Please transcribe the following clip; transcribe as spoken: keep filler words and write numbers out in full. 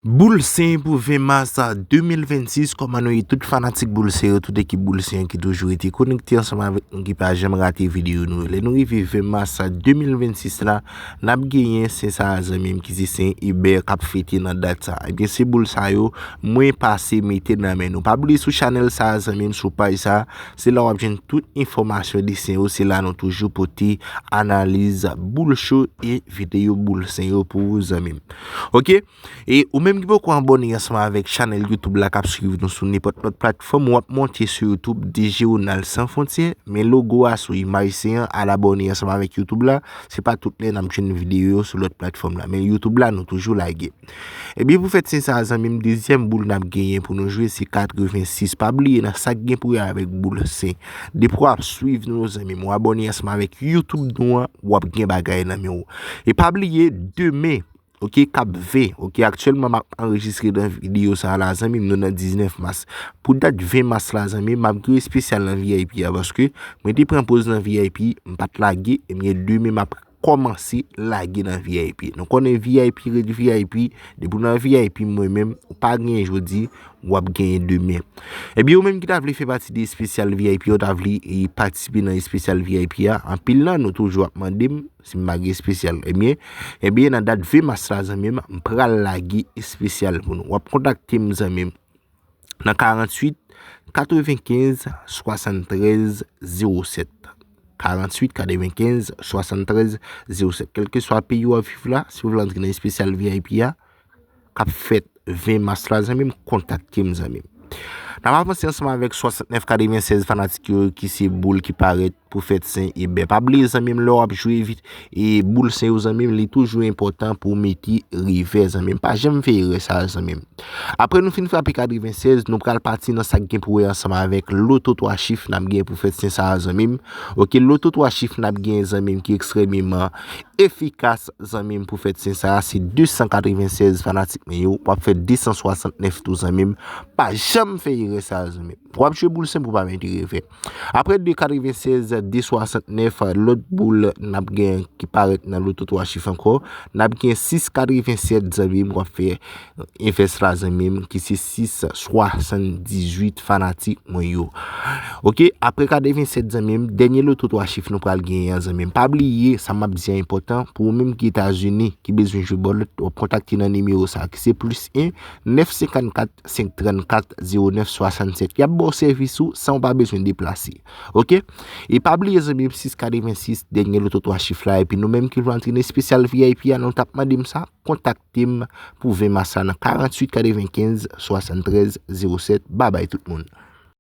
Boul Sen pou ven mas de mil vennsis, kòman nou ye tout fanatik Boul Sen yo, tout ekip Boul Sen ki toujou rete konekte ansanm avèk nou, ki pa janm rate videyo nou yo. Lè nou rive ven mas de mil vennsis la, n ap genyen Sen sa a zanmi m ki se Sen Eber k ap fete nan dat sa. Ebyen se boul sa yo mwen pase mete nan men nou. Pa bliye sou chanèl sa a zanmi m, sou paj sa a, se la w ap jwenn tout enfòmasyon de Sen yo, se la nou toujou pote analiz boul cho e videyo Boul Sen yo pou ou zanmi m. Oke? E ou menm ki poko abòne ansanm avèk chanèl YouTube la k ap swiv nou sou nenpòt lòt platfòm, w ap monte sou YouTube D J Ronald Sans Frontières, men logo a sou imaj Sen an, al abòne ansanm avèk YouTube la. Se pa tout lè n ap jwenn videyo yo sou lòt platfòm la, men YouTube la nou toujou lage. Ebyen pou fèt Sen sa a zanmi m, dezyèm boul n ap genyen pou nou jwe se katrevensis. Pa bliye nan sa k gen pou wè avèk Boul Sen. Depi w ap swiv nou zanmi m, w abòne ansanm avèk YouTube nou an, w ap gen bagay nan men w. E pa bliye demen, oke, k ap ven, oke, aktyèlman m ap anrejistre nan videyo sa a la zanmi m, nou nan diznèf mas. Pou dat ven mas la zanmi m, m ap gen espesyal nan V I P a paske mwen te pran poz nan V I P, m pa t lage, ebyen demen m ap kòmanse lage nan V I P. Nou konnen V I P ret V I P, depi w nan V I P mwen menm, ou pa genyen jodi, w ap genyen demen. Ebyen ou menm ki ta vle fè pati de espesyal V I P, ou ta vle e patisipe nan espesyal V I P a, anpil nan nou toujou ap mande m si m pa gen espesyal. Ebyen, ebyen nan dat ven mas la zanmi m, m pral lage espesyal pou nou. W ap kontakte m zanmi m nan karanntuit katrevenkenz swasanntrèz zewo sèt. Karanntuit katrevenkenz swasanntrèz zewo sèt. Kèlkeswa peyi w ap viv la, si w vle antre nan espesyal V I P a, k ap fèt ven mas la zanmi m, kontakte m zanmi m. N ap avanse ansanm avèk swasantnèf katrevennsèz fanatik yo ki se boul ki parèt pou fèt Sen Eber. Pa bliye zanmi m, lè w ap jwe vit e Boul Sen yo zanmi m, li toujou enpòtan pou w mete revè zanmi m. Pa janm fè erè sa a zanmi m. Apre nou fin frape katrevennsèz, nou pral pati nan sa k gen pou wè ansanm avèk loto twa chif n ap gen pou fèt Sen sa a zanmi m. Oke, loto twa chif n ap gen zanmi m ki ekstrèmeman efikas zanmi m pou fèt Sen sa a, se de san katrevennsèz fanatik mwen yo, w ap fè de san swasantnèf tou zanmi m. Pa janm fè erè sa a zanmi m. W ap jwe Boul Sen pou w pa mete revè. Apre de katrevennsèz, de swasantnèf, lòt boul n ap gen ki parèt nan loto twa chif ankò, n ap gen sis katrevennsèt zanmi m, w ap fè envès la zanmi m ki se sis swasanndizuit fanatik mwen yo. Oke, apre katrevennsèt zanmi m, dènye loto twa chif nou pral genyen an zanmi m. Pa bliye, sa m ap di an enpòtan, pou ou menm ki Etazini, ki bezwen jwe bòlèt, w ap kontakte nan nimewo sa a ki se plis en nèf senkannkat senk trannkat zewo nèf swasannsèt. Y ap ba w sèvis ou san w pa bezwen deplase. Oke? E pa bliye zanmi m, sis katrevensis, dènye loto twa chif la, epi nou menm ki vle antre nan espesyal V I P a, nou t ap mande m sa, kontakte m pou ven mas la nan karanntuit katrevenkenz swasanntrèz zewo sèt. Babay tout moun.